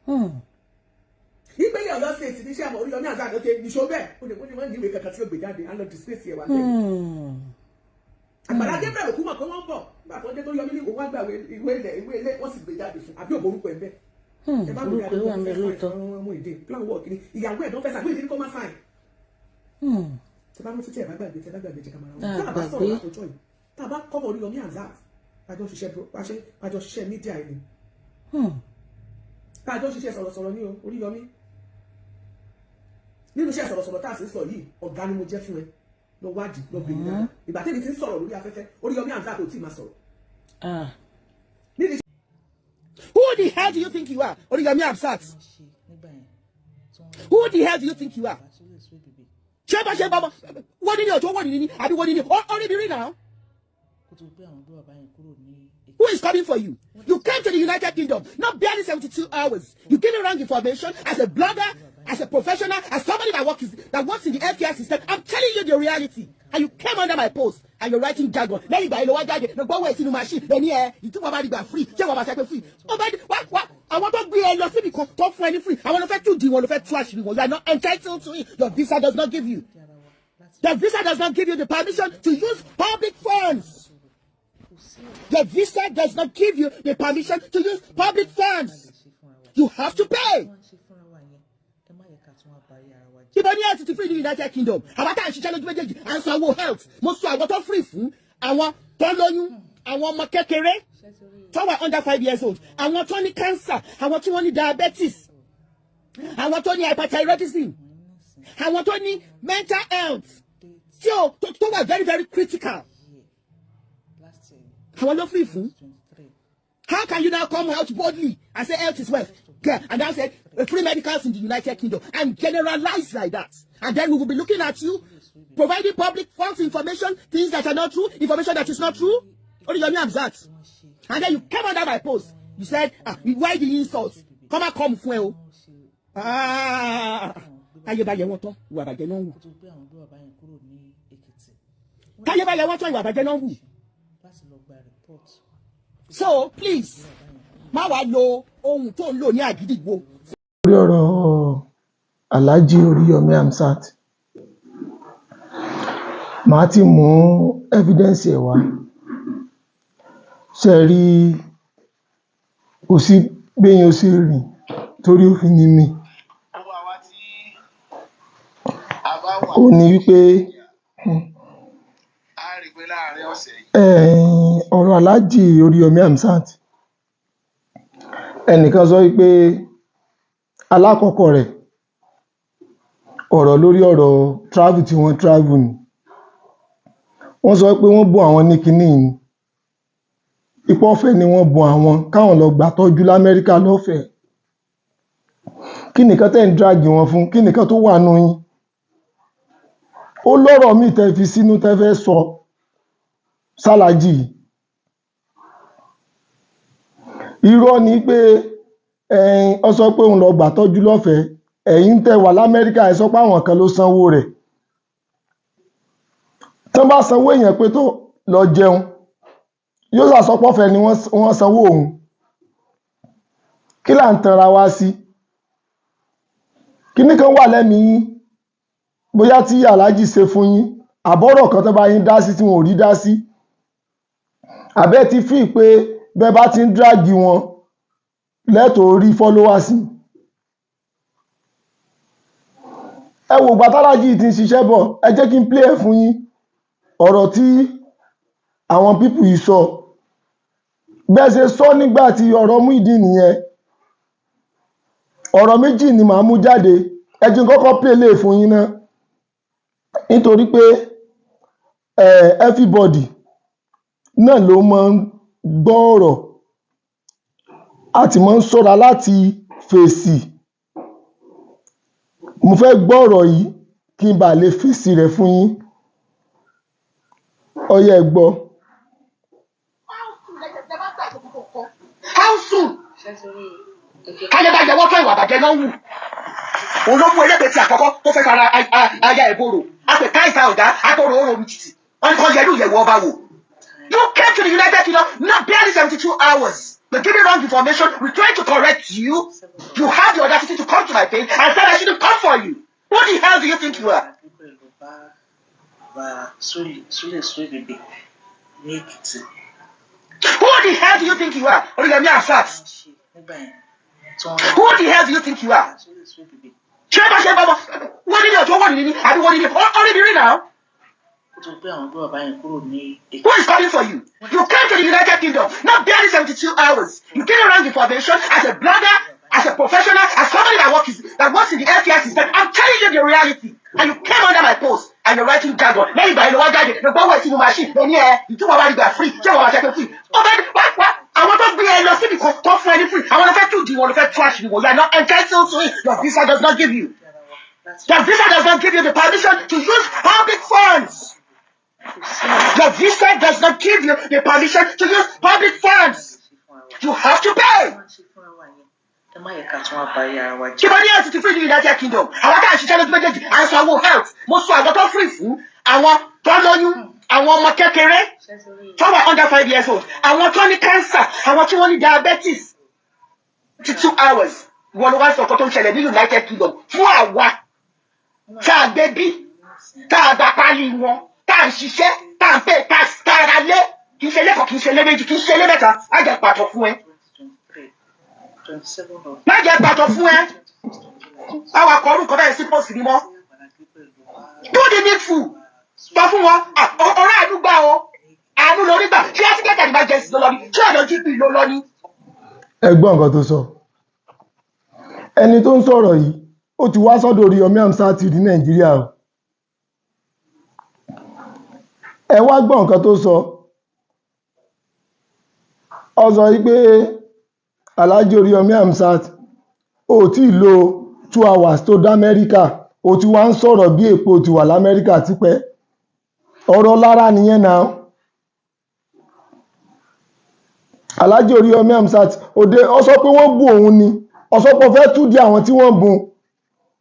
Ìgbélé Ọ̀yọ́ State ní sẹ́wọ̀n Oríyọmí Hamzat lókè nìṣó bẹ́ẹ̀. Ó lè wọ́n ní wọ́n ní ìwé kankan tí ó gbé jáde á lọ disgrace ẹ̀ wá bẹ́ẹ̀. Àgbàlá Gabriel òkú mọ̀ pé wọ́n ń bọ̀ nígbà tó dé tó yọmí ní òun àgbà ìwé ilẹ̀, ìwé ilé, wọ́n sì gbé jáde fún àbí òbórúkọ ẹ̀ bẹ́ẹ̀. Ẹ bá Orúkọ ẹ̀ wà ń bẹ lóòótọ́. Ọmọ èdè plan work ni ìyàwó ẹ̀ tó fẹ́ sàgbé ìdí ní kó má sign. Tẹ bá rántí, tí ẹ bá gbàgbé, tẹ bá gbàgbé, jẹ ká máa ra wọn. Tá a bá sọ̀rọ̀ látọjọ́ yìí, tá a bá kọ́kọ́ Oríyọmí Hamzat, àjọ ṣiṣẹ́ media ẹ̀ ni, tá a jọ ṣiṣẹ́ sọ̀rọ̀sọ̀rọ̀ ní o. Oríyọmí, nínú iṣẹ́ sọ̀rọ̀sọ̀rọ̀ tá a sì ń sọ yìí, ọ̀gá ni mo jẹ́ fún ẹ. Lọ wádìí, lọ bèèrè dáadáa. Ìgbà tẹ́mi ti ń sọ̀rọ̀ lórí afẹ́fẹ́, Oríyọmí Hamzat ò tí ì máa sọ̀rọ̀. Nídìí. Who the hell do you think you are, Oriyomi Hamzat? Who the hell do you think you are? Ṣé bá ṣe bá wọ́n ní ní ọjọ́ wọ́n ní ní àbí wọ́n ní ní orí mi rí now? Who is coming for you? You came to the United Kingdom, not barely 72 hours. You give me wrong information as a blogger, as a professional, as somebody that works in the healthcare system. I'm telling you the reality. And you came under my post and you're writing jargon. Lẹ́yìn ìgbà yìí ló wá jáde, lọ gbọ́wọ́ ẹ̀ sínú machine, lẹ́ni ẹ̀, ìtumọ̀ bá dìgbà free, ṣé wọ́n bá ṣe pé free? Ó bá wá wá àwọn tó gbé ẹ lọ síbi kan tó fún ẹ ní free, àwọn ló fẹ́ tú di wọn, ló fẹ́ tú àṣírí wọn. You are not entitled to it. Your visa does not give you. The visa does not give you the permission to use public funds. The visa does not give you the permission to use public funds. You have to pay. Ibo ní health ti free ní United Kingdom? Àwọn tá à ń ṣiṣẹ́ lójú méjèèjì, à ń sanwó health. Mo sọ àwọn tó free fún: àwọn tó lóyún, àwọn ọmọ kékeré tó wà under 5 years old, àwọn tó ní cancer, àwọn tí wọ́n ní diabetes, àwọn tó ní hyperthyroidism, àwọn tó ní mental health tí ó tó wà very very critical. Àwọn ló free fún. How can you now come out boldly and say health is wealth? Yeah, and now say free medicals in the United Kingdom and generalize like that? And then we will be looking at you providing public false information, things that are not true, information that is not true. Oriyomi Hamzat. And then you came under my post. You said, "Ah, why the insults?" Come and come fún ẹ o. Ah, táyé bá yẹ wọ́n tán, ìwà àbàjẹ́ náà ń wù. Táyé bá yẹ wọ́n tán, ìwà àbàjẹ́ náà ń wù. So please, má wàá lo ohun tó ń lò ní àgídìgbò. Lórí ọ̀rọ̀ Alhaji Oríyọmí Hamzat, màá ti mú evidence ẹ̀ wá. Ṣé ẹ rí, kò sí béèyàn ó ṣe rìn torí òfin ní mí. Gbogbo àwa tí a bá wà Ó ní wípé á rí i pé láàárín ọ̀sẹ̀ yìí ọ̀rọ̀ Alhaji Oríyọmí Hamzat, ẹnìkan sọ wípé alákọ̀ọ́kọ́ rẹ̀, ọ̀rọ̀ lórí ọ̀rọ̀ travel tí wọ́n travel ni wọ́n sọ pé wọ́n bùn àwọn ní kinní yìí ni ipò ọ̀fẹ́ ni wọ́n bùn àwọn káwọn lọ gbà tọ́jú l'Amẹ́ríkà lọ́fẹ̀ẹ́. Kí nìkan tẹ́ ń drag wọn fún? Kí nìkan tó wà nù yín? Ó lọ́rọ̀ míì tẹ́ fi sínú tẹ́ fẹ́ sọ sálàájì yìí. Irọ́ ni pé ọ sọ pé òun lọ gbà tọ́jú lọ́fẹ̀ẹ́. Ẹ̀yin tẹ́ wà l'Amẹ́ríkà, ẹ sọ pé àwọn kan ló sanwó rẹ̀. Tán bá sanwó èèyàn pé tó lọ jẹun, yóò sàsọpọ̀fẹ́ ni wọ́n sanwó òun. Kí là ń tanra wá sí? Kíní kan wà lẹ́mìí yín, bóyá tí Aláàjì ṣe fún yín, àbọ̀rọ̀ kan tó bá yín dá sí tí wọn ò rí dá sí, àbẹ́ ti fi pé bẹ́ẹ̀ bá ti ń drag wọn lẹ́tọ̀ọ́ rí followers. Ẹ wò gbà tálájì ti ń ṣiṣẹ́ bọ̀. Ẹ jẹ́ kí n play ẹ̀ fún yín, ọ̀rọ̀ tí àwọn people yìí sọ. Bẹ́ẹ̀ ṣe sọ nígbà tí ọ̀rọ̀ Muyideen nìyẹn. Ọ̀rọ̀ méjì ni màá mú jáde. Ẹ jẹ́ n kọ́kọ́ play lè fún yín ná, nítorí pé everybody náà ló máa ń gbọ́ ọ̀rọ̀, a sì máa ń ṣọ́ra láti fèsì. Mo fẹ́ gbọ́ ọ̀rọ̀ yìí kí n bàa lè fèsì rẹ̀ fún yín. Ó yá, ẹ gbọ́. How soon? Káyé bá yẹwọ́ tán, ìwà àbàjẹ́ náà ń wù. Òun ló mú elépe ti àkọ́kọ́ tó fẹ́ fara aya ẹ̀ borò. Àpè káìka ọ̀gá àtọ̀rọ̀ òrò mi tìtì. Wọ́n ní kọ́ yẹlú ìyẹ̀wò ọba wò. You came to the United Kingdom not barely 72 hours. You're giving wrong information. We trying to correct you. You have the audacity to come to my page and say I shouldn't come for you. Who the hell do you think you are? Gabriel lọ bá bá Súlè Suebebe ní Èkìtì. Who the hell do you think you are? Oriyomi Hamzat. Wọ́n ṣe nígbà yẹn tí wọ́n Who the hell do you think you are? Súlè Suebebe. Ṣé bá ṣe bá bọ́ wọ́n ní ní ọ̀tún wọ́n ní ní àbí wọ́n ní ní orí mi rí náà? Ó tó gbé àwọn gbé bàbá yẹn kúrò ní Èkìtì. Who is calling for you? You came to the United Kingdom, not barely 72 hours. You gave wrong information as a blogger, as a professional, as somebody that works in the healthcare system. I'm telling you the reality. And you came under my post and you're writing jargon. Lẹ́yìn ìgbà yẹn ló wá jáde, ló gbọ́wọ́ ẹ̀ sínú machine, ló ní ẹ, ìtumọ̀ wá rí gbà free, ṣé wọ́n wá ṣe pé free? Ó fẹ́ wá wá àwọn tó gbé ẹ lọ síbi kan tó fún ẹ ní free, àwọn ló fẹ́ tú di wọn, ló fẹ́ trash ni wọn. You are not entitled to it. Your visa does not give you. Your visa does not give you the permission to use public funds. Your visa does not give you the permission to use public funds. You have to pay. Ẹ má yẹ ká tún wá parí ara wa jẹ́. Kí ló ní health ti free ní United Kingdom? Àwọn tá à ń ṣiṣẹ́ lójú méjèèjì, à ń sanwó health. Mo sọ àwọn tó free fún àwọn tó lóyún, àwọn ọmọ kékeré tó wà under 5 years old, àwọn tó ní cancer, àwọn tí wọ́n ní diabetes. 2 hours. Wọ́n ló wá sọ ọkọ tó ń ṣẹlẹ̀ ní United Kingdom fún àwa tá a gbé bí, tá a gba pálí wọn, tá a ń ṣiṣẹ́, tá a ń pay tax, tá a ra lé. Kì í ṣe lẹ́kọ̀ọ́, kì í ṣe lé méjì, kì í ṣe lé mẹ́ta. Má jẹ́ pàtó fún ẹ. 2023, 27 of Má jẹ́ pàtó fún ẹ. 21st of July. Báwa kọ orúkọ bẹ́ẹ̀ sí post ni mọ́. Do the needful. Sọ fún wọn, ah, ọ̀rọ̀ àánú gbà o. Àánú lórí gbà. Ṣé accident and emergency ló lọ ní? Ṣé ọ̀dọ̀ GP ló lọ ní? Ẹ gbọ́ nǹkan tó sọ. Ẹni tó ń sọ̀rọ̀ yìí, ó ti wá sọ́dọ̀ Oríyọmí Hamzat ní Nàìjíríà o. Ẹ wá gbọ́ nǹkan tó sọ. Ó sọ wípé Alhaji Oríyọmí Hamzat, ó tí ì lo 2 hours tó dé Amẹ́ríkà, ó ti wá ń sọ̀rọ̀ bí èpò ti wà l'Amẹ́ríkà tipẹ́. Ọ̀rọ̀ lára nìyẹn náà. Alhaji Oríyọmí Hamzat òde, ó sọ pé wọ́n bú òun ni. Ó sọ pé ó fẹ́ túdí àwọn tí wọ́n bùn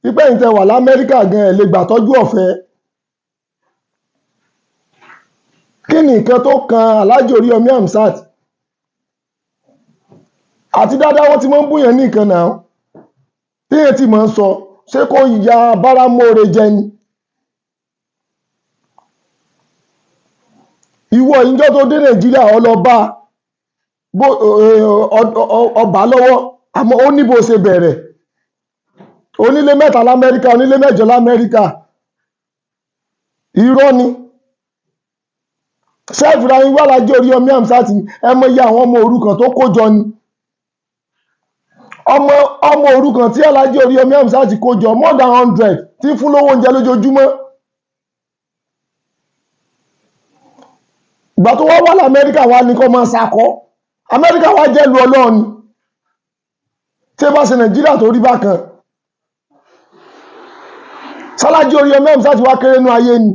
pípẹ́ yìí tẹ wà l'Amẹ́ríkà gan ẹ̀ lè gbà tọ́jú ọ̀fẹ́. Kí ni nǹkan tó kan Alhaji Oríyọmí Hamzat àti dáadáa? Wọ́n ti máa ń búyàn ní nǹkan náà téèyàn ti máa ń sọ, ṣé kó ya báramóore jẹ ni? Ìwọ ìjọ tó dé Nàìjíríà, ọlọ́ba ọba lọ́wọ́, àmọ́ ó ní bó ṣe bẹ̀rẹ̀. Onílé mẹ́ta l'Amẹ́ríkà, onílé mẹ́jọ l'Amẹ́ríkà, irọ́ ni. Sẹ́ẹ̀fìrà yín wà lájẹ́ Oríyọmí Hamzat, ẹ mọ iye àwọn ọmọ òrukàn tó kó jọ ni. Ọmọ òrukàn tí Alhaji Oríyọmí Hamzat kó jọ, more than 100, tí ń fún lówó oúnjẹ lójoojúmọ́. Ìgbà tó wá wà l'Amẹ́ríkà wá ní kó máa sakọ́ Amẹ́ríkà wá jẹ́ lu Ọlọ́run ni. Tí ẹ bá ṣe Nàìjíríà tó rí bákan, Sálájí Oríyọmí Hamzat wá kéré nú ayé ni.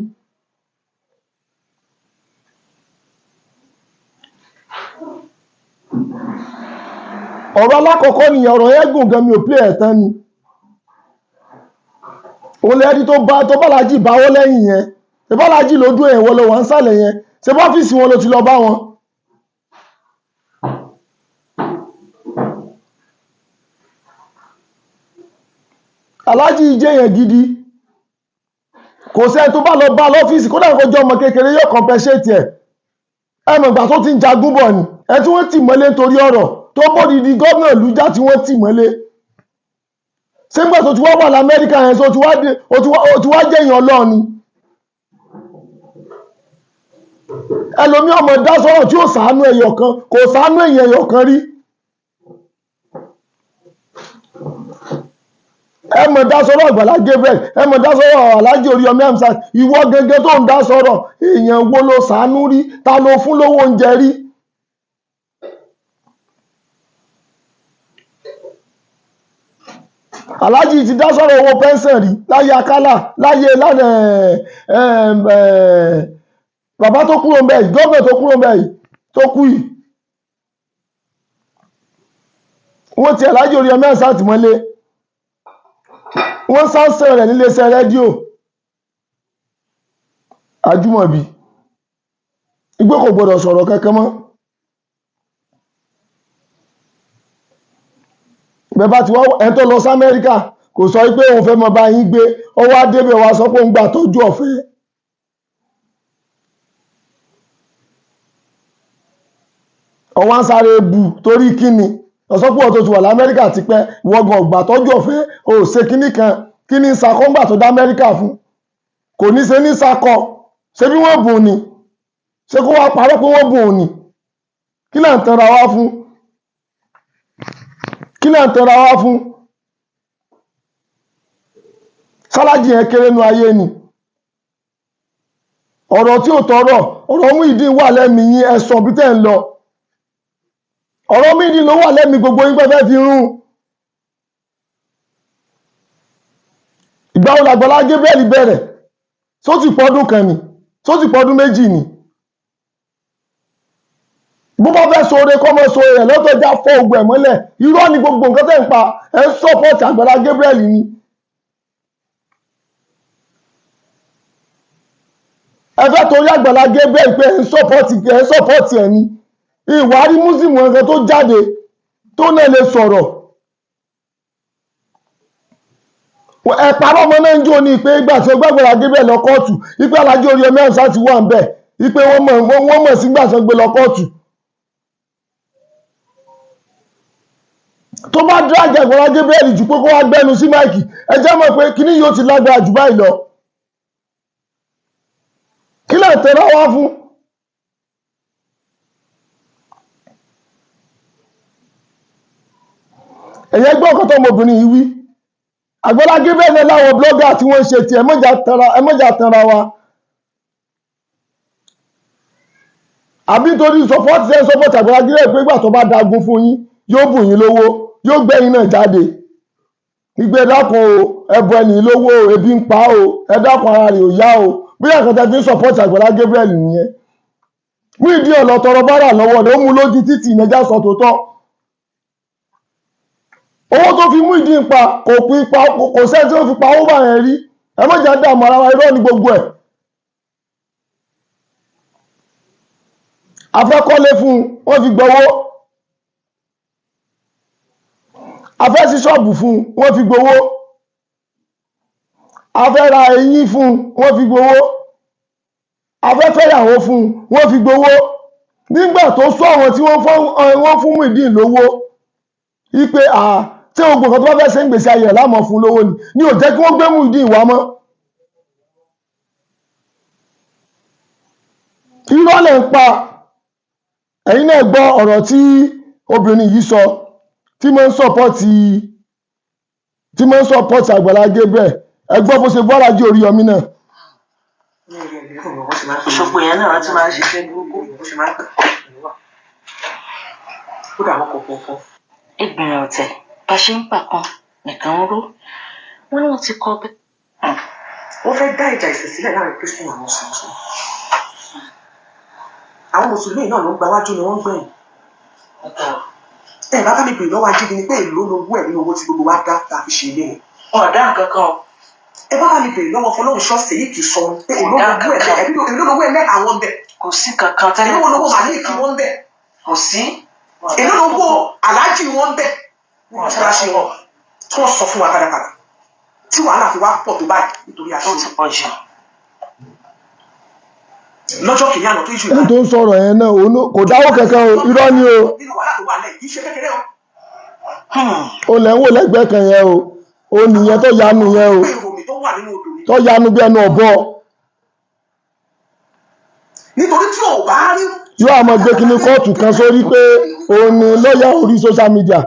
Ọ̀rọ̀ alákọ̀ọ́kọ́ nìyẹn. Ọ̀rọ̀ yẹn gùn gan, mi ò play ẹ̀ tán ni. Òun lẹ́rí tó bá tó bálájì báwọ́ lẹ́yìn yẹn. Ṣe bálájì ló dún ẹ̀wọ̀ lọ wà ń sàlẹ̀ yẹn? Ṣe bọ́fíìsì wọn ló ti lọ bá wọn? Aláàjì jẹ́ èèyàn gidi. Kò sẹ́ni tó bá lọ bá lọ́fíìsì, kódà kó jẹ́ ọmọ kékeré, yóò compensate ẹ̀. Ẹ mọ̀ ìgbà tó ti ń jagun bọ̀ ni ẹ tí wọ́n tì mọ́lé nítorí ọ̀rọ̀ tó bódìdí gómìnà ìlú já tí wọ́n tì mọ́lé. Sígbà tó ti wá wà l'Amẹ́ríkà yẹn, tó ti wá ó ti wá jẹ́yàn Ọlọ́run ni. Ẹlòmí ọmọ dá sọ́rọ̀ tí ó sàánú ẹyọ kan, kò sàánú èèyàn ẹyọ kan rí. Ẹ mọ̀ dá sọ́rọ̀ Àgbàlá Gabriel, ẹ mọ̀ dá sọ́rọ̀ Alhaji Oríyọmí Hamzat. Ìwọ gẹ́gẹ́ tó ń dá sọ́rọ̀, èèyàn wo ló sàánú rí? Ta ló fún lówó oúnjẹ rí? Alhaji ti dá sọ́rọ̀ owó pẹ́ńsàn rí láyé Akálà, láyé lánàá. Bàbá tó kúrò ń bẹ̀ yìí, gómìnà tó kúrò ń bẹ̀ yìí, tó kú yìí, wọ́n ti Alhaji Oríyọmí Hamzat mọ́lé, wọ́n sáńsẹ̀ rẹ̀ níléeṣẹ́ rédíò Ajímọ̀bí igbó, kò gbọdọ̀ sọ̀rọ̀ kankan mọ́. Bẹ́ẹ̀ bá ti wá ẹni tó lọ sí Amẹ́ríkà kò sọ pé òun fẹ́ mọ bá yín gbé, ó wá débẹ̀ wá sọ pé òun gbà tọ́jú ọ̀fẹ́. Ọwọ́ ń sáré bu torí kíni? Ọ̀sọ́pọ̀ tó ti wà l'Amẹ́ríkà tipẹ́, ìwọ́gbọ̀n ọ̀gbà tọ́jú ọ̀fẹ́, ò ṣe kíní kan, kíní ń sakọ́ ńgbà tó dá Amẹ́ríkà fún? Kò ní ṣe ní sakọ, ṣé bí wọ́n bùn ni? Ṣé kó wá parọ́ pé wọ́n bùn ni? Kí là ń tanra wá fún? Kí là ń tanra wá fún? Sálájì yẹn kéré nu ayé ni. Ọ̀rọ̀ tí ò tọrọ, ọ̀rọ̀ Muyideen wà lẹ́mìí yín, ẹ sọ bí tẹ́ ń lọ. Ọ̀rọ̀ Muyideen ló wà lẹ́mìí gbogbo yín pé fẹ́ fi rún. Ìgbà wo l'Àgbàlá Gabriel bẹ̀rẹ̀? Só ti pọ́dún kan ni? Só ti pọ́dún méjì ni? Bó bá fẹ́ sóore kọ́ mọ́ sóore rẹ̀ lọ́tọ̀, já fọ́ ogun ẹ̀ mọ́lẹ̀. Irọ́ ni gbogbo nǹkan tẹ́ ń pa, ẹ̀ ń sọ́pọ̀tì Àgbàlá Gabriel ni. Ẹ fẹ́ torí Àgbàlá Gabriel pé ẹ̀ ń sọ́pọ̀tì ẹ̀ ni. Ìwárí Muslim nǹkan tó jáde tó náà lè sọ̀rọ̀. Ẹ parọ́ ọmọ náà ń jó ní pé ìgbà tí ó gbàgbọ́ra Gabriel lọ kóòtù, ìpè Alájì Oríyọmí Hamzat ti wà ń bẹ̀, ìpè wọ́n mọ̀ sí ìgbà tí wọ́n gbé lọ kóòtù. Tó bá dráàgì Àgbàlá Gabriel jù pé kó wá gbẹnu sí máìkì, ẹ jẹ́ mọ̀ pé kíní yóò ti lágbára jù báyìí lọ. Kí lẹ̀ ń tẹ́ra wá fún? Ẹ̀yẹ́ gbọ́ ọ̀kan tó ọmọbìnrin yìí wí. Àgbàlá Gabriel náà láwọn blọ́gà tí wọ́n ń ṣe tiẹ̀, ẹ mọ̀jà tanra wa. Àbí nítorí sọpọ́tì ẹ̀ sọpọ́tì Àgbàlá Gabriel pé ìgbà tó bá dagun fún yín yóò bù yín lówó, yóò gbé yín náà jáde. Ìgbé dákun o, ẹbọ ẹni lówó o, ebi ń pa o, ẹ dákun ara rẹ̀ ò yá o. Bóyá nǹkan tẹ́ fi ń sọpọ́tì Àgbàlá Gabriel nìyẹn. Muyideen ọ̀lọ́ tọrọ bárà lọ́wọ́ rẹ̀, ó mú lójú títì ìnẹjà sọ tòótọ́. Owó tó fi Muyideen pa kò pín pa, kò sẹ́ni tí ó fi pa owó bá yẹn rí. Ẹ má jẹ́ dààmú ara wa, irọ́ ni gbogbo ẹ̀. Afẹ́kọ́lé fún un, wọ́n fi gbowó. Afẹ́ sí ṣọ́ọ̀bù fún un, wọ́n fi gbowó. Afẹ́ ra eyín fún un, wọ́n fi gbowó. Afẹ́ fẹ́yàwó fún un, wọ́n fi gbowó. Nígbà tó sọ àwọn tí wọ́n fún Muyideen lówó, wípé tí gbogbo nǹkan tó bá fẹ́ ṣe ń gbèsè ayé rẹ̀ láàmú fún lówó ni, ni ò jẹ́ kí wọ́n gbé Muyideen wá mọ́. Irọ́ lẹ̀ ń pa. Ẹ̀yin náà gbọ́ ọ̀rọ̀ tí obìnrin yìí sọ tí mo ń sọpọ́tì Àgbàlá Gabriel. Ẹ gbọ́ bó ṣe bọ́ra jí Oríyọmí náà. Òṣogbo yẹn náà ti máa ń ṣiṣẹ́ burúkú. Ìgbìrìn ọ̀tẹ̀ bá ṣe ń pa kan nìkan ń ró, wọ́n ní wọ́n ti kọ́ bẹ́ẹ̀. Wọ́n fẹ́ dá ìjà ìsìn sílẹ̀ láàrin Christian àwọn Mùsùlùmí. Àwọn Mùsùlùmí náà ló ń gbawájú ni wọ́n ń gbẹ̀yìn. Ẹ bá bá mi bèrè lọ́wọ́ ajínigbé ni pé èló lowó ẹ̀ nínú owó tí gbogbo wa dá tá a fi ṣe ilé yẹn. Wọn ò dá nǹkan kan o. Ẹ bá bá mi bèrè lọ́wọ́ Fọlọ́run ṣọ́ọ̀ṣì yìí kì í sọ pé èló lowó ẹ̀ èló lowó ẹ̀ lẹ́ àwọn bẹ̀. Kò sí kankan tẹ́lẹ̀. Èló lowó màlíìkì wọn bẹ̀. Kò sí. Èló lowó aláàjì wọn bẹ̀. Mọ́ṣáláṣí wọn tí wọ́n sọ fún wa padàpadà tí wàhálà fi wá pọ̀ tó báyìí nítorí aṣọ. Ó ti pọ̀ jù. Lọ́jọ́ kìíní àná tó yíṣu Ẹni tó ń sọ̀rọ̀ yẹn náà kò dáwó kankan o, irọ́ ni o. Nínú wàhálà tó wà lẹ́yìn kì í ṣe kékeré o. O lẹ̀ ń wò lẹ́gbẹ̀ẹ́ kan yẹn o, o nìyẹn tó yanu yẹn o, tó yanu bí ẹnu ọ̀bọ. Nítorí tí ò bá rí. Yóò àmọ́ gbé kíní kóòtù kan sórí pé òun ni lọ́ọ̀yà orí social media.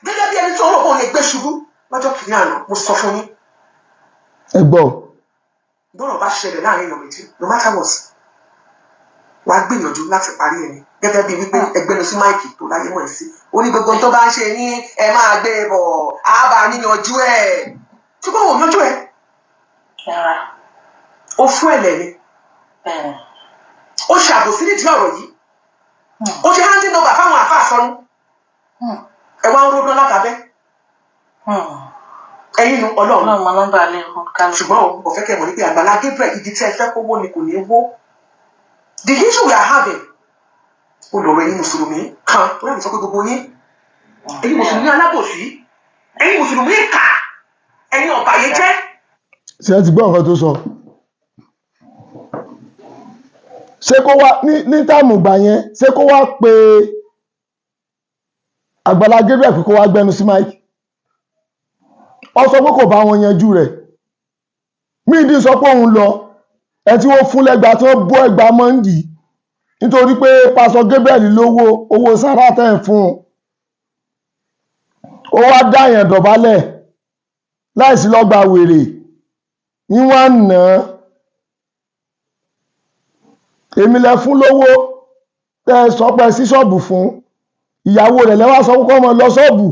Gẹ́gẹ́ bí ẹni tí ọlọ́pàá lè gbé ṣubú lọ́jọ́ kìíní àná, mo sọ fún yín. Ẹ gbọ́. Bọ́rọ̀ bá ṣẹlẹ̀ láàrin èèyàn méjì, no matter what, wàá gbìyànjú láti parí ẹni gẹ́gẹ́ bíi wípé ẹgbẹ́nu sí máìkì tó láyé mọ̀ ẹ́ sí. Ó ní gbogbo tó bá ń ṣe yín ẹ máa gbé e bọ̀, á bá yíyanjú ẹ̀. Ṣùgbọ́n òun yanjú ẹ̀. Ó fún ẹ̀lẹ̀ ni. Ó ṣàbòsí nídìí ọ̀rọ̀ yìí. Ó ṣe handing over fáwọn àfáà sọnù. Ẹ wá ń ródán látàbẹ́. Ẹ̀yin nu Ọlọ́run. Ṣùgbọ́n o fẹ́ kẹ́ mọ̀ ní pé Àgbàlá Gabriel igi tí ẹ fẹ́ kó wó ni kò ní wó. The issue we are having, ó lọ̀rọ̀ ẹ̀yin Mùsùlùmí kan tó yẹ sọ pé gbogbo yín. Ẹ̀yin mùsùlùmí alábòsí, ẹ̀yin mùsùlùmí ìkà, ẹ̀yin ọ̀bàyéjẹ́. Ṣé ẹ ti gbọ́ nǹkan tó sọ? Ṣé kó wá ní táàmù gbà yẹn, ṣé kó wá pe Àgbàlá Gabriel pé kó wá gbẹnu sí Mike? Ó sọ pé kò bá wọn yanjú rẹ̀. Muyideen sọ pé òun lọ, ẹ tí wọ́n fún lẹ́gba, tí wọ́n bó ẹgba mọ́ndì nítorí pé pásọ Gabriel lówó owó sára tẹ̀ ń fún un, ó wá dáyàn dọ̀bálẹ̀ láìsí lọ́gba wèrè ní wọ́n á nà án. Èmi lẹ fún lówó tẹ́ ẹ sọ pé sí ṣọ́ọ̀bù fún ìyàwó rẹ̀, lẹ́wà sọ pé kó mọ lọ ṣọ́ọ̀bù,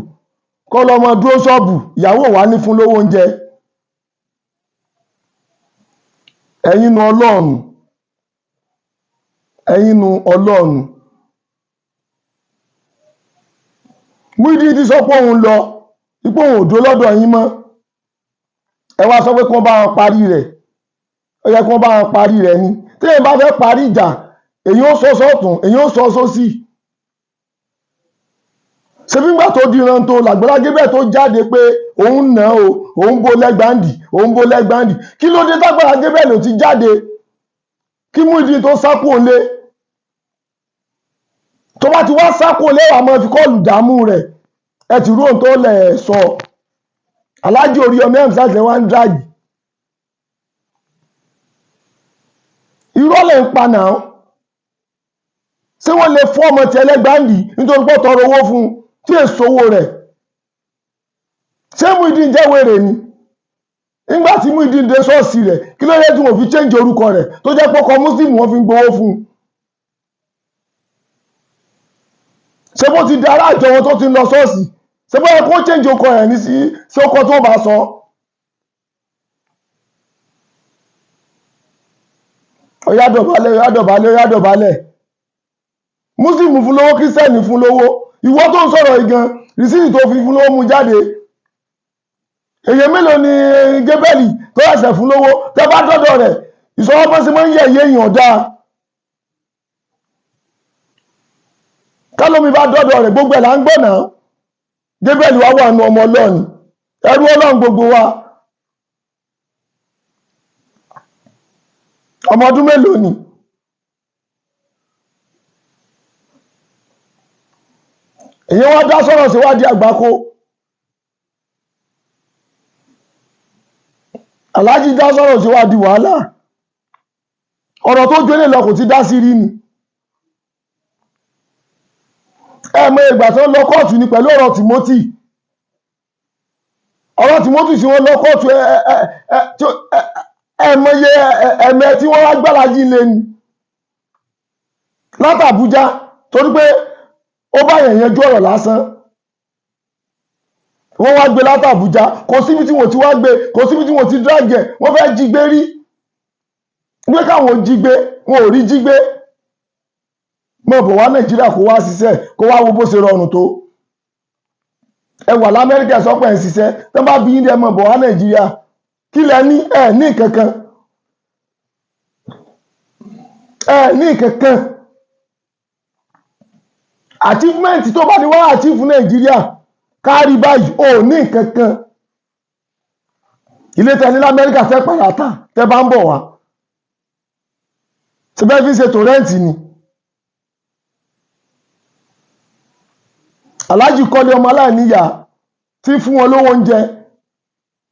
kó lọ mọ dúró ṣọ́ọ̀bù, ìyàwó wa ní fún lówó oúnjẹ. Ẹ̀yin nu Ọlọ́run, ẹ̀yin nu Ọlọ́run. Muyideen ti sọ pé òun lọ, ipò òun ò dúró lọ́dọ̀ yín mọ́. Ẹ wá sọ pé kí wọ́n bá wọn parí rẹ̀. Ó yẹ kí wọ́n bá wọn parí rẹ̀ ni. Téèyàn bá fẹ́ parí ìjà, èyí ó sọ sọ́tún, èyí ó sọ sósì. Ṣé nígbà tó di rántó l'Àgbàlá Gabriel tó jáde pé òun nà ó, òun bó lẹ́gbàndì, òun bó lẹ́gbàndì, kí ló dé t'Àgbàlá Gabriel ò ti jáde kí Muyideen tó sá kúrò lé? Tó bá ti wá sá kúrò lé, wàá máa fi kọ́ọ̀lù dààmú rẹ̀. Ẹ ti rú ohun tó lẹ̀ sọ. Alhaji Oríyọmí Hamzat lẹ wá ń dráàgì. Irọ́ lẹ̀ ń pa náà. Ṣé wọ́n lè fún ọmọ tí ẹlẹ́gbàndì nítorí pé ó tọrọ owó fún un tí èso owó rẹ̀? Ṣé Muyideen jẹ́ wèrè ni? Nígbà tí Muyideen dé ṣọ́ọ̀ṣì rẹ̀, kí ló dé tí wọ́n fi change orúkọ rẹ̀ tó jẹ́ pé ọkọ Muslim wọ́n fi ń gbowó fún un? Ṣé bó ti di ará àjọ wọn tó ti ń lọ ṣọ́ọ̀ṣì? Ṣé bó yẹ kó change orúkọ rẹ̀ ní sí ọkọ tó bá sọ? Ó yá dọ̀bálẹ̀, ó yá dọ̀bálẹ̀, ó yá dọ̀bálẹ̀. Muslim fún lówó, Kírísítẹ́nì fún lówó. Ìwọ tó ń sọ̀rọ̀ yìí gan, rìsíìtì tó fi fún lówó mú jáde. Èyàn mélòó ni Gabriel tó ẹsẹ̀ fún lówó? Tẹ́ bá dọ́dọ̀ rẹ̀, ìṣọwọ́ bó ṣe máa ń yẹ̀yẹ́ èèyàn dáa. Kálómi bá dọ́dọ̀ rẹ̀, gbogbo ẹ̀ là ń gbọ́ náà. Gabriel wá wà nù ọmọ Ọlọ́run, ẹrú Ọlọ́run gbogbo wa. Ọmọ ọdún mélòó ni? Èyí wá dá sọ̀rọ̀ síwádìí àgbákò. Alhaji dá sọ̀rọ̀ síwádìí wàhálà. Ọ̀rọ̀ tó jólè lọ kò ti dá sí rí ni. Ẹ mọ ìgbà tó ń lọ kóòtù ni pẹ̀lú ọ̀rọ̀ Timothy. Ọ̀rọ̀ Timothy tí wọ́n lọ kóòtù, ẹ mọye ẹ̀mẹ tí wọ́n wá gbálájì lé ni látàbújá, torí pé ó bá yẹn yanjú ọ̀rọ̀ lásán. Wọ́n wá gbé látàbújá, kò síbi tí wọ́n ti wá gbé, kò síbi tí wọ́n ti drag ẹ̀. Wọ́n fẹ́ jí gbé rí, gbé káwọn jí gbé, wọn ò rí jí gbé. Mọ̀ bọ̀ wá Nàìjíríà kó wá ṣiṣẹ́, kó wá wo bó ṣe rọrùn tó. Ẹ wà l'Amẹ́ríkà sọ pé ẹ̀ ń ṣiṣẹ́, tó bá bí yín dẹ́, mọ̀ bọ̀ wá Nàìjíríà. Kí lẹ ní? Ẹ ní kankan, ẹ ní kankan. Achievement tó bá ní wá achieve Nàìjíríà kárí báyìí, ò ní kankan. Ilé tẹ ní l'Amẹ́ríkà fẹ́ padà tà tẹ bá ń bọ̀ wá, ṣe bẹ́ẹ̀ fi ṣètò rent ni. Alhaji kọ́lé ọmọ aláìníyà tí fún wọn lówó oúnjẹ.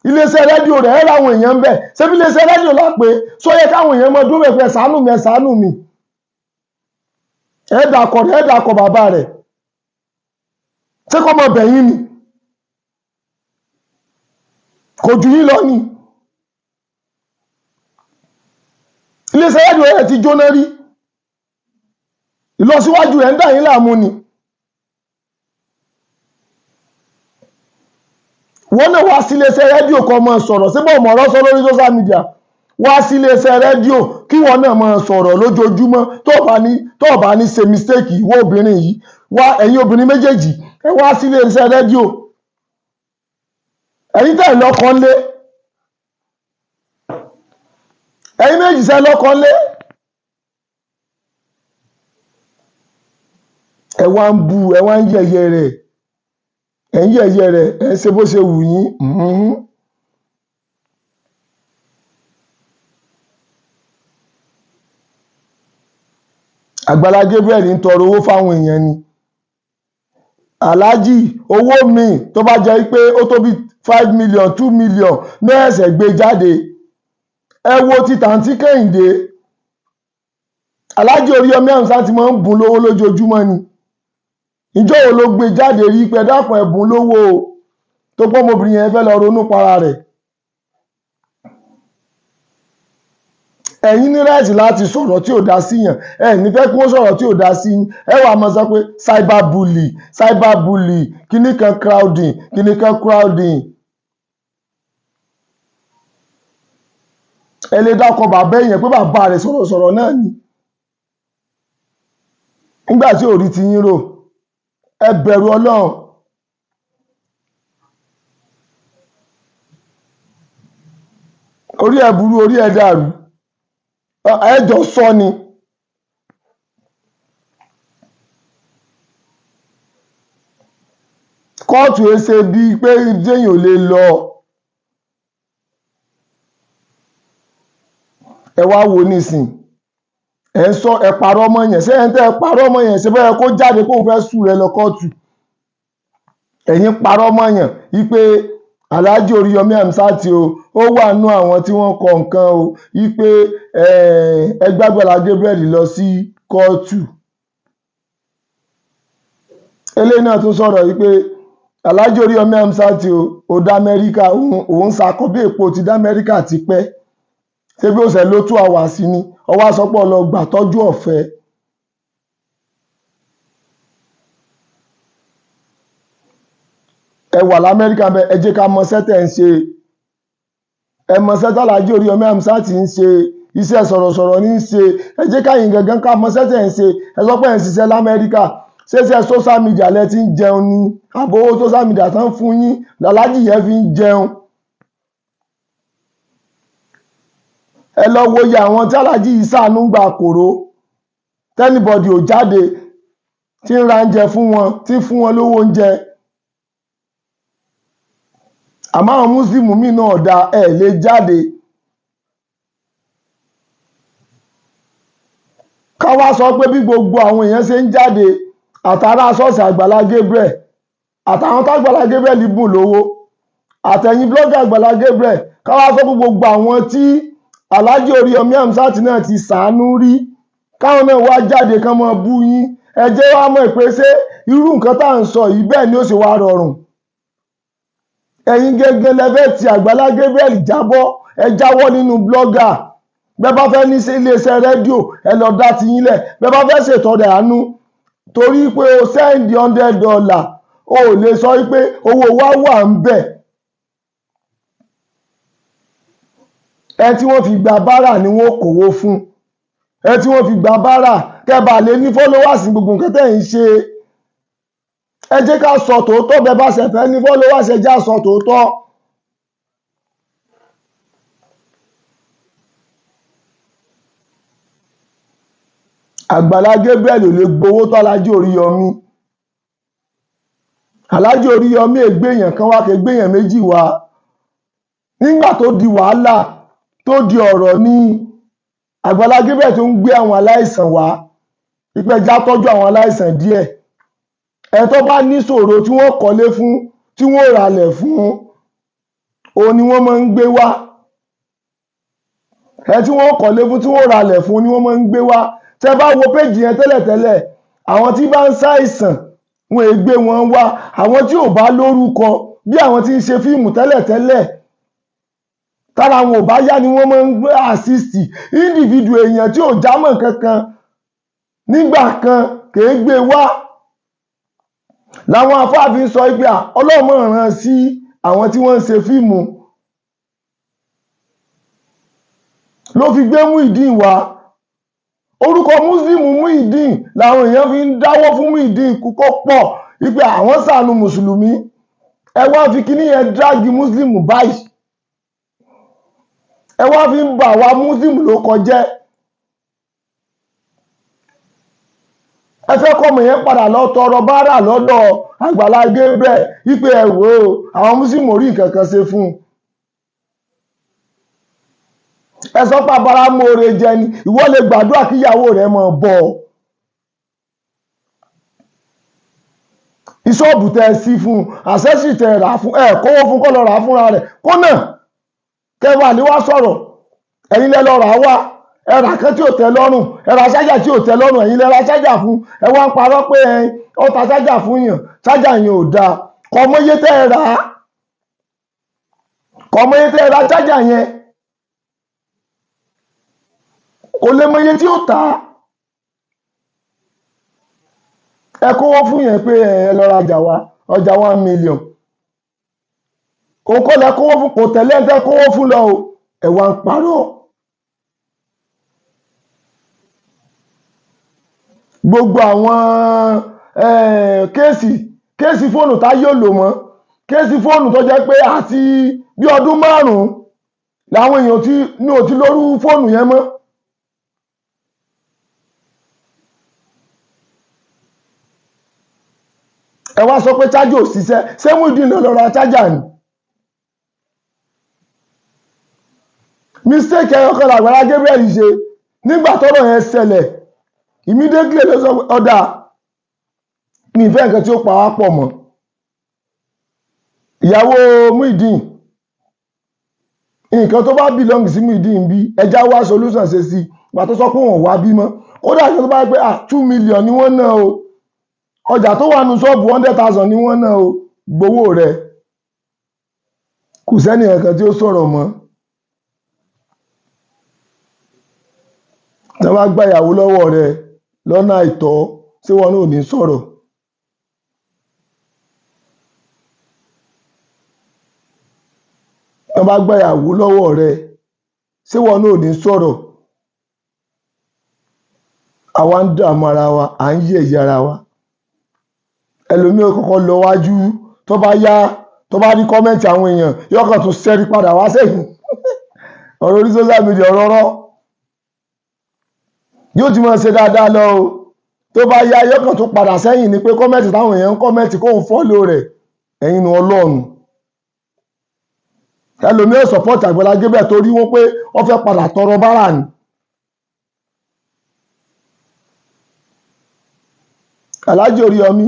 Iléeṣẹ́ rédíò rẹ̀ ẹ̀ láwọn èèyàn ń bẹ̀. Ṣé bí iléeṣẹ́ rédíò lápè sọ yẹ káwọn èèyàn mọ dúró bẹ̀ pé ṣàánú mi, ẹ ṣàánú mi? Ẹ dàkọ̀ rẹ̀, ẹ dàkọ̀ bàbá rẹ̀. Ṣé kọ́ mọ bẹ̀yìn ni? Kò jù yín lọ ni. Iléeṣẹ́ rédíò rẹ̀ ti jóná rí. Ìlọsíwájú rẹ̀ ń dà yín láàmú ni. Wọ́n náà wá sí iléeṣẹ́ rédíò kan máa sọ̀rọ̀. Síbò mọ̀ ọ̀rọ̀ sọ lórí social media? Wá sí iléeṣẹ́ rédíò kí wọ́n náà máa sọ̀rọ̀ lójoojúmọ́. Tó bá ní ṣe mistake, ìwọ obìnrin yìí wá, ẹ̀yin obìnrin méjèèjì, ẹ wá sí iléeṣẹ́ rédíò. Ẹ̀yin tẹ̀ lọ́kọ ńlé, ẹ̀yin méjì sẹ́ lọ́kọ ńlé, ẹ wá ń bu, ẹ wá ń yẹ̀yẹ́ rẹ̀. Ẹ̀ ń yẹ̀yẹ́ rẹ̀, ẹ̀ ń ṣe bó ṣe wù yín. Àgbàlá Gabriel ń tọrọ owó fáwọn èèyàn ni. Aláàjì, owó míì tó bá jẹ́ pé ó tó bí 5 million, 2 million náà ẹ̀sẹ̀ gbé jáde. Ẹ wo ti tàǹtí Kẹ́hìndé. Aláàjì Oríyọmí Hamzat ti máa ń bùn lówó lójoojúmọ́ ni. Ìjọ́ wo ló gbé jáde rí pé ẹ dákun, ẹ bùn lówó o, tó pọ́ ọmọbìnrin yẹn fẹ́ lọ ronú para rẹ̀? Ẹ̀yin ní right láti sọ̀rọ̀ tí ò dá sí yàn, ẹ ní fẹ́ kí wọ́n sọ̀rọ̀ tí ò dá sí yín. Ẹ wàá máa sọ pé cyber bully, cyber bully, kíní kan crowding, kíní kan crowding. Ẹ lè dákọ̀ bàbá èèyàn pé bàbá rẹ̀ sọ̀rọ̀sọ̀rọ̀ náà ni nígbà tí ò rí ti yín rò. Ẹ bẹ̀rù Ọlọ́run. Orí ẹ burú, orí ẹ dàrú, ẹ jọ sọ ni. Kóòtù ẹ ṣe bíi pé téèyàn ò lè lọ. Ẹ wá wo nísìn, ẹ ń sọ ẹ parọ́ mọ́ yẹn. Ṣé ẹ ń tẹ́ ẹ parọ́ mọ́ yẹn, ṣe bẹ́ẹ̀ kó jáde kóun fẹ́ sùn rẹ lọ kóòtù? Ẹ̀yin parọ́ mọ́ yẹn wípé Alhaji Oríyọmí Hamzat o, ó wà nú àwọn tí wọ́n kọ nǹkan o, wípé ẹ gbàgbàlá Gabriel lọ sí kóòtù. Eléyìí náà tún sọ̀rọ̀ wípé Alhaji Oríyọmí Hamzat o, ó dá Amẹ́ríkà, òun sakọ bí èpo ti dá Amẹ́ríkà ti pẹ́. Ṣé bí ó ṣe ló 2 hours ni ọwọ́ àsọpọ̀ lọ gbà tọ́jú ọ̀fẹ́. Ẹ wà lamẹ́ríkà bẹ́ẹ̀, ẹ jẹ́ ká mọ sẹ́tẹ̀ ń ṣe. Ẹ mọ sẹ́tẹ̀ Alhaji Oríyọmí Hamzat ń ṣe, iṣẹ́ sọ̀rọ̀sọ̀rọ̀ ní í ṣe. Ẹ jẹ́ káyìn gangan ká mọ sẹ́tẹ̀ ń ṣe. Ẹ sọ pé ẹ̀ ń ṣiṣẹ́ lamẹ́ríkà, ṣé social media lẹ ti ń jẹun ni? Àbò owó social media tán fún yín làlájì yẹn fi ń jẹun? Ẹ lọ wo iye àwọn tí Alhaji yìí ṣàánú gbà kòró tẹ́nibọ̀dì ò jáde, tí ń ra oúnjẹ fún wọn, tí ń fún wọn lówó oúnjẹ. Àmọ́ àwọn mùsùlùmí míì náà dá ẹ lè jáde. Ká wá sọ pé bí gbogbo àwọn èèyàn ṣe ń jáde, àtàrà ṣọ́ọ̀ṣì Àgbàlá Gabriel, àtàwọn tágbàlá Gabriel bùn lówó, àtẹ̀yìn blọ́gà Àgbàlá Gabriel, ká wá sọ pé gbogbo àwọn tí Alhaji Oríyọmí Hamzat náà ti ṣàánú rí, káwọn náà wá jáde kán mọ́ bú yín. Ẹ jẹ́ wá mọ̀ pé ṣé irú nǹkan tá à ń sọ yìí bẹ́ẹ̀ ni ó ṣe wá rọrùn? Ẹ̀yin gẹ́gẹ́ lẹ́fẹ́ ti Àgbàlá Gabriel jábọ́. Ẹ jáwọ́ nínú blọ́gà. Bẹ́ẹ̀ bá fẹ́ ní iléeṣẹ́ rédíò, ẹ lọ dá ti yín lẹ̀. Bẹ́ẹ̀ bá fẹ́ ṣètọrẹ àánú, torí pé o send $100, o ò lè sọ pé owó wa wà ń bẹ̀. Ẹ tí wọ́n fi gba bárà ni wọ́n kówó fún. Ẹ tí wọ́n fi gba bárà kẹ́ bá lè ní followers ní gbogbo nǹkan tẹ́ ń ṣe. Ẹ jẹ́ ká sọ tòótọ́. Bẹ́ẹ̀ bá ṣe fẹ́ ní followers, ẹ jẹ́ á sọ tòótọ́. Àgbàlá Gabriel ò lè gbowó tó Alhaji Oríyọmí. Alhaji Oríyọmí ègbéyàn kan wá, kégbéyàn méjì wá. Nígbà tó di wàhálà, tó di ọ̀rọ̀ ní Àgbàlá Gabriel tó ń gbé àwọn aláìsàn wá, ìpẹja tọ́jú àwọn aláìsàn díẹ̀. Ẹ tó bá níṣòro tí wọ́n kọ́lé fún, tí wọ́n ralẹ̀ fún, òun ni wọ́n máa ń gbé wá. Ẹ tí wọ́n kọ́lé fún, tí wọ́n ralẹ̀ fún ni wọ́n máa ń gbé wá. Tẹ́ bá wo péjì yẹn tẹ́lẹ̀tẹ́lẹ̀, àwọn tí bá ń ṣàìsàn wọn è gbé wọn wá. Àwọn tí ò bá lórúkọ bí àwọn tí ń ṣe fíìmù tẹ́lẹ̀tẹ́lẹ̀, tára wọn ò bá yá ni wọ́n máa ń gbé assist. Individual èèyàn tí ò jámọ́ kankan nígbà kan kèé gbé wá. Làwọn afáàfin sọ pé Ọlọ́run máa rán sí àwọn tí wọ́n ń ṣe fíìmù, ló fi gbé Muyideen wá. Orúkọ Muslim Muyideen làwọn èèyàn fi ń dáwọ́ fún Muyideen kókó pọ̀ wípé àwọn ṣàánú mùsùlùmí. Ẹ wá fi kíní yẹn dráàgì Muslim báyìí, ẹ wá fi ń bà wá Muslim ló kọjẹ́. Ẹ fẹ́ kọ́mọ yẹn padà lọ tọrọ bárà lọ́dọ̀ Àgbàlá Gabriel wípé ẹ wò ó, àwọn Muslim ò rí nǹkan kan ṣe fún un. Ẹ sọ pé abáramóore jẹ ni, ìwọ lè gbàdúrà kíyàwó rẹ máa bọ̀ ọ́. Ìṣọ́ọ̀bù tẹ ẹ sí fún un, àṣẹ́sì tẹ ẹ rà fún ẹ, kówó fún kọ́ lọ rà á fúnra rẹ̀ kónà kẹwàá ní wá sọ̀rọ̀. Ẹ̀yin lẹ lọ rà á wá, ẹ rà kan tí ò tẹ́ lọ́rùn, ẹ ra ṣájà tí ò tẹ́ lọ́rùn, ẹ̀yin lẹ ra ṣájà fún, ẹ wá ń parọ́ pé ẹ ó ta ṣájà fún yàn, ṣájà yẹn ò dáa. Kọmọye tẹ́ ẹ rà á, kọmọye tẹ́ ẹ ra ṣájà yẹn, kò lè mọye tí ó tà á. Ẹ kówó fún yẹn pé ẹ lọ rajà wá, ọjà 1 million, òun kọ́ lẹ kówó fún, kò tẹ̀lé ẹ tẹ́ kówó fún lọ o, ẹ wá ń parọ́. Gbogbo àwọn case fóònù tá yóò lò mọ́, case fóònù tó jẹ́ pé àti bí ọdún 5 làwọn èèyàn tí ní ò ti lórú fóònù yẹn mọ́. Ẹ wá sọ pé chájà ò ṣiṣẹ́, ṣé Muyideen ló lọ ra chájà ni? Mistake ẹyọ kan làgbàlá Gabriel ṣe nígbà tọ́rọ̀ yẹn ṣẹlẹ̀. Immediately ló sọ pé ọ̀dà mi ìfẹ́ nǹkan tí ó pa wá pọ̀ mọ́. Ìyàwó Muyideen, nǹkan tó bá belong sí Muyideen bí ẹja wá solution ṣe sí ìgbà tó sọ pé òun wá bímọ. Kódà tó bá pé 2 million ni wọ́n ná o, ọjà tó wà nù ṣọ́ọ̀bù 100,000 ni wọ́n ná o, gbowó rẹ̀. Kò sẹ́ni kankan tí ó sọ̀rọ̀ mọ́. Tí wọ́n bá gba ìyàwó lọ́wọ́ rẹ̀ lọ́nà àìtọ́, ṣé wọn náà ò ní sọ̀rọ̀? Tí wọ́n bá gba ìyàwó lọ́wọ́ rẹ̀, ṣé wọn náà ò ní sọ̀rọ̀? Àwa ń dààmú ara wa, à ń yẹ̀yẹ́ ara wa. Ẹlòmíì ó kọ́kọ́ lọ wájú, tó bá yá, tó bá rí comment àwọn èèyàn, yóò kàn tún ṣẹ́rí padà wá sẹ́yìn. Ọ̀rọ̀ orí social media, ọ̀rọ̀ ọ̀rọ̀ yóò ti máa ṣe dáadáa lọ o, tó bá yá yóò kàn tún padà sẹ́yìn ni pé comment táwọn èèyàn ń comment kóun follow rẹ̀. Ẹ̀yin nu Ọlọ́run. Ẹlòmíì ò support Àgbàlá Gabriel torí wọ́n pé wọ́n fẹ́ padà tọrọ bárà ni. Alhaji Oríyọmí,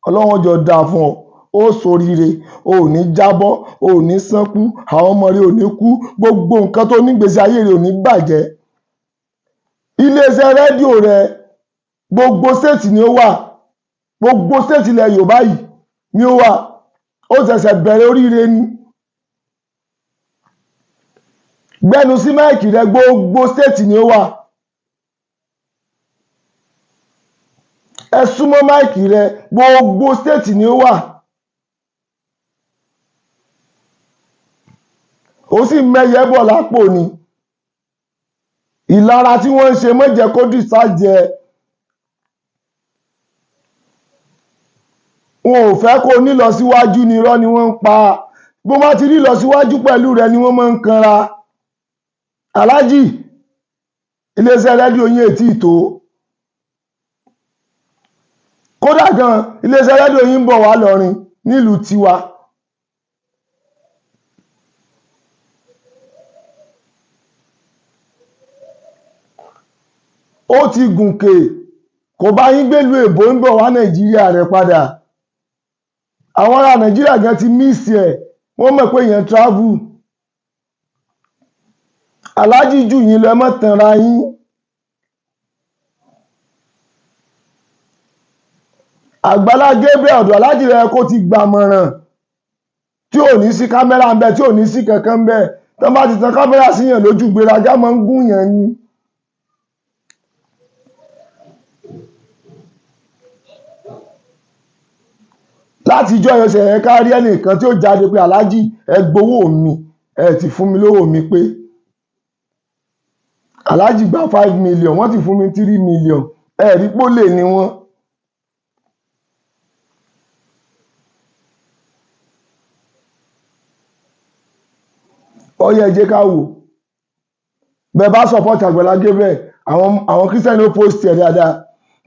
Ọlọ́run jọ dáa fún ọ, ó ṣoríire, o ò ní jábọ́, o ò ní sánkú, àwọn ọmọ rẹ ò ní kú, gbogbo nǹkan tó nígbèsí ayé rẹ ò ní bàjẹ́. Iléeṣẹ́ rédíò rẹ gbogbo state ni ó wà, gbogbo state ilẹ̀ Yorùbá yìí ni ó wà, ó ṣẹ̀ṣẹ̀ bẹ̀rẹ̀ oríire ni. Gbẹnu sí máìkì rẹ, gbogbo state ni ó wà. Ẹ súnmọ́ máìkì rẹ, gbogbo state ni ó wà. Ó sì mẹ́yẹ bọ̀ lápò ni. Ìlara tí wọ́n ń ṣe mọ́jẹ kó dìsájẹ. Wọn ò fẹ́ kó nílọsíwájú ni, irọ́ ni wọ́n ń pa. Bó bá ti rí ìlọsíwájú pẹ̀lú rẹ ni wọ́n máa ń kanra. Alhaji, iléeṣẹ́ rédíò yín ètí ìtò. Kódà gan, iléeṣẹ́ rédíò yín ń bọ̀ wá lọ́rin nílùú tiwa. Ó ti gùnkè, kò bá yín gbèlú èbó, ń bọ̀ wá Nàìjíríà rẹ̀ padà. Àwọn ará Nàìjíríà gan ti míìsì ẹ̀, wọ́n mọ̀ pé èèyàn travel. Alhaji jù yín lọ, ẹ má tanra yín. Àgbàlá Gabriel ọ̀dọ̀ Alhaji rẹ̀ kó ti gbàmọ̀ràn tí ò ní sí kámẹ́rà ń bẹ, tí ò ní sí kankan ń bẹ. Tán bá ti tan kámẹ́rà síyàn lójú, gbéraga máa ń gún yàn ni. Láti ìjọ́ yẹn ṣe ẹ̀ ká rí ẹnìkan tí ó jáde pé Alhaji ẹ gbowó mi, ẹ ti fún mi lówó mi pé Alhaji gba 5 million, wọ́n ti fún mi 3 million, ẹ rí pólè ni wọ́n. Ó yẹ jẹ́ ká wò. Bẹ́ẹ̀ bá support Àgbàlá Gabriel, àwọn Christian ló post ẹ̀ dáadáa.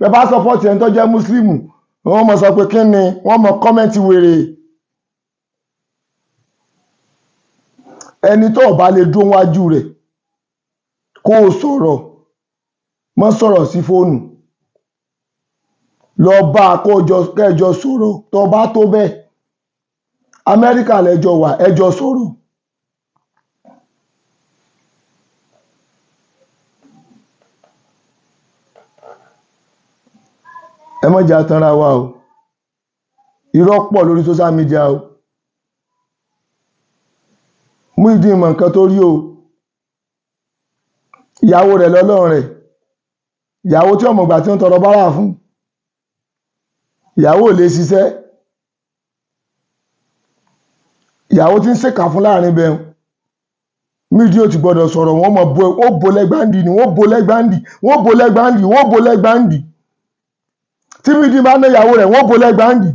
Bẹ́ẹ̀ bá support ẹni tó jẹ́ mùsùlùmù, wọ́n mọ̀ sọ pé kí ni, wọ́n mọ̀ comment wèrè. Ẹni tó bá lè dún wájú rẹ̀ kó o sọ̀rọ̀, má sọ̀rọ̀ sí fóònù, lọ bá a kó jọ kẹjọ sọ̀rọ̀. Tó bá tó bẹ́ẹ̀, Amẹ́ríkà lẹ́jọ́ wà, ẹjọ́ sọ̀rọ̀. Ẹ má jẹ́ atanra wa o, irọ́ pọ̀ lórí social media o. Muyideen mọ nǹkan tó rí o. Ìyàwó rẹ̀ lọ́lọ́run rẹ̀, ìyàwó tí ọmọ ìgbà tí ń tọrọ bárà fún, ìyàwó ò lè ṣiṣẹ́, ìyàwó tí ń ṣèkà fún láàrin bẹ́ẹ̀. Muyideen ò ti gbọ́dọ̀ sọ̀rọ̀, wọ́n mọ̀ bo, ó bo lẹ́gbàndì ni, wọ́n bo lẹ́gbàndì, wọ́n bo lẹ́gbàndì, wọ́n bo lẹ́gbàndì. Tí Muyideen bá ná ìyàwó rẹ̀, wọ́n bo lẹ́gbàndì.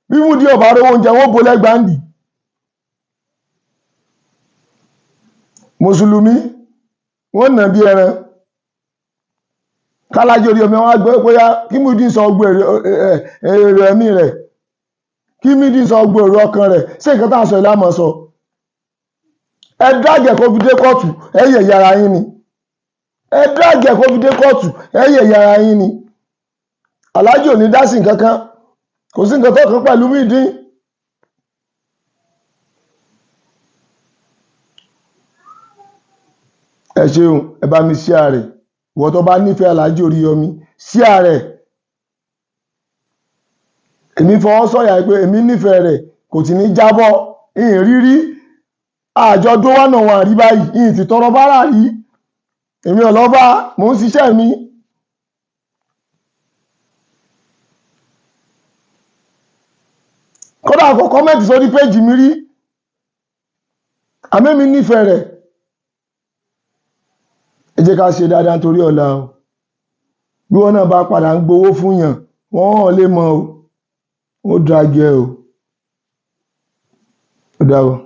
Bí Muyideen ò bá rówó oúnjẹ, wọ́n bo lẹ́gbàndì. Mùsùlùmí wọ́n nà bí ẹran. Kálájì Oríyọmí wọn á gbọ́ bóyá kí Muyideen sọ gbogbo èrò ẹ̀mí rẹ̀, kí Muyideen sọ gbogbo èrò ọkàn rẹ̀. Ṣé nǹkan tá à ń sọ yìí láàmú sọ? Ẹ dráàgì ẹ̀ kó fi dé kóòtù, ẹ yẹ̀yẹ́ ara yín ni. Ẹ dráàgì ẹ̀ kó fi dé kóòtù, ẹ yẹ̀yẹ́ ara yín ni. Aláàjì ò ní dá sí nǹkan kan, kò sí nǹkan tó kàn pẹ̀lú Muyideen. Ẹ ṣeun, ẹ bá mi share rẹ̀. Ìwọ tó bá nífẹ̀ẹ́ Aláàjì Oríyọmí, share rẹ̀. Èmi fọwọ́ sọ̀yà pé èmi nífẹ̀ẹ́ rẹ̀, kò sì ní jábọ́. Ìhìn rírí àjọ tó wà náà wà rí báyìí, ìhìn ti tọrọ bárà rí. Èmi ọ̀lọ́ba, mò ń ṣiṣẹ́ mi. Kódà kò kọ́mẹ̀ntì sórí péjì mi rí, àmọ́ èmi nífẹ̀ẹ́ rẹ̀. Ẹ jẹ́ ká ṣe dáadáa nítorí ọ̀la o. Bí wọ́n náà bá padà ń gbowó fún yàn, wọ́n hàn lè mọ̀ o, ó drag ẹ o. Ó dàbọ̀.